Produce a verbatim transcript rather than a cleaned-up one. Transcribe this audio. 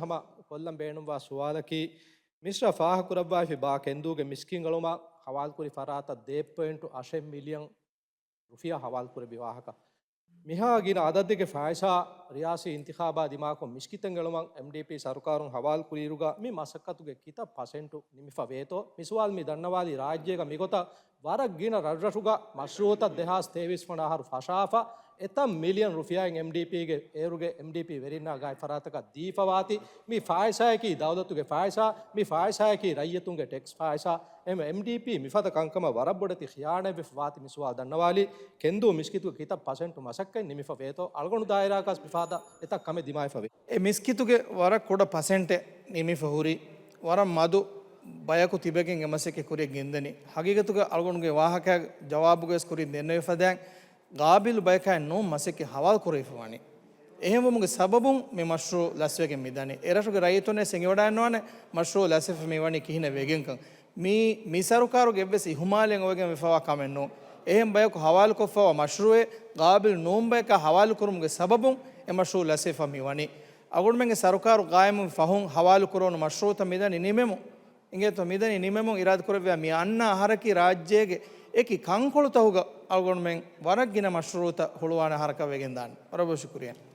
ހަމަ ކޮށްލަން ބޭނުންވާ ސުވާލަކީ، މިސްރާ ފާހަގަކުރައްވާފި ބާ ކެންދޫގެ މިސްކިތް އަޅުމަށް ހަވާލުކުރި ފަރާތަށް ދޭއް ޕޮއިންޓު އަށެއް މިލިއަން ރުފިޔާ ހަވާލުކުރެއްވި ވާހަކަ. މިހާ ގިނަ އަދަދެއްގެ ފައިސާ ރިޔާސީ އިންތިޚާބާ ދިމާކޮށް މިސްކިތެއް އެޅުމަށް އެމްޑީޕީ ސަރުކާރުން ހަވާލުކުރިއިރުގަ މި މަސައްކަތުގެ ކިތައް ޕަސެންޓު ނިމިފަ ވޭތޯ؟ މި ސުވާލު މި ދަންނަވާލީ ރާއްޖޭގަ މިގޮތަށް ވަރަށް ގިނަ ރަށްރަށުގަ މަޝްރޫއުތައް ދެހާސް ތޭވީސް ވަނަ އަހަރު ފަށާފަ، އެތައް މިލިއަން ރުފިޔާއިން އެމްޑީޕީގެ އޭރުގެ އެމްޑީޕީ ވެރިންނާ ގާތް ފަރާތަކަށް ދީފަވާތީ. މި ފާއިސާއަކީ ދައުލަތުގެ ފާއިސާ، މި ފާއިސާއަކީ ރައްޔިތުންގެ ޓެކްސް ފާއިސާ. އެހެން އެމްޑީޕީ މިފަދަ ކަންކަމަށް ވަރަށް ބޮޑެތި ޚިޔާނާތްވެފަ ވާތީ މި ސުވާލު ދަންނަވާލީ، ކެންދޫ މިސްކިތުގެ ކިތައް ޕަސެންޓު މަސައްކަތް ނިމިފަ ވޭތޯ؟ އަޅުގަނޑު ދާއިރާގަސް މިފަދަ އެތައް ކަމެއް ދިމާވެފަ ވޭ. އެ މިސްކިތުގެ ވަރަށް ކުޑަ ޕަސެންޓެއް ނިމިފަ ހުރި، ވަރަށް މަދު ބަޔަކު ތިބެގެން އެ މަސައްކަތް ކުރިޔަށް ގެންދަނީ. ހަގީގަތުގަ އަޅުގަނޑުގެ ވާހަކަ ޖަވާބުގަސް ކުރިން ދެންނެވިފަދައިން، ގާބިލު ބަޔަކާއެއް ނޫން މަސައްކަތް ހަވާލު ކުރެވިފަ ވަނީ. އެހެންވުމުގެ ސަބަބުން މި މަޝްރޫއު ލަސްވެގެން މިދަނީ. އެރަށުގެ ރައްޔިތުން ވެސް އެނގިވަޑައިންނަވާނެ މަޝްރޫއު ލަސްވެފަ މިވަނީ ކިހިނެއް ވެގެންކަން. މީ، މި ސަރުކާރުގެ އެއްވެސް އިހުމާލެއް އޮވެގެން ވެފަވާ ކަމެއް ނޫން. އެހެން ބަޔަކު ހަވާލުކޮށްފަވާ މަޝްރޫއެއް ގާބިލު ނޫން ބަޔަކާ ހަވާލުކުރުމުގެ ސަބަބުން އެ މަޝްރޫއު ލަސްވެފަ މިވަނީ. އަޅުގަނޑުމެންގެ ސަރުކާރު ގާއިމު ފަހުން ހަވާލުކުރެވުނު މަޝްރޫއުތައް މިދަނީ ނިމެމުން. އިނގޭތޯ މިދަނީ ނިމެމުން އިރާދަކުރެއްވިޔާ މި އަންނަ އަހަރަކީ ރާއްޖޭގެ އެކި ކަންކޮޅުތަކުގަ އަޅުގަނޑުމެން ވަރަށް ގިނަ މަޝްރޫއުތައް ހުޅުވާނެ އަހަރަކަށް ވެގެންދާނެ. ވަރަށް ބޮޑަށް ޝުކުރިއްޔާ.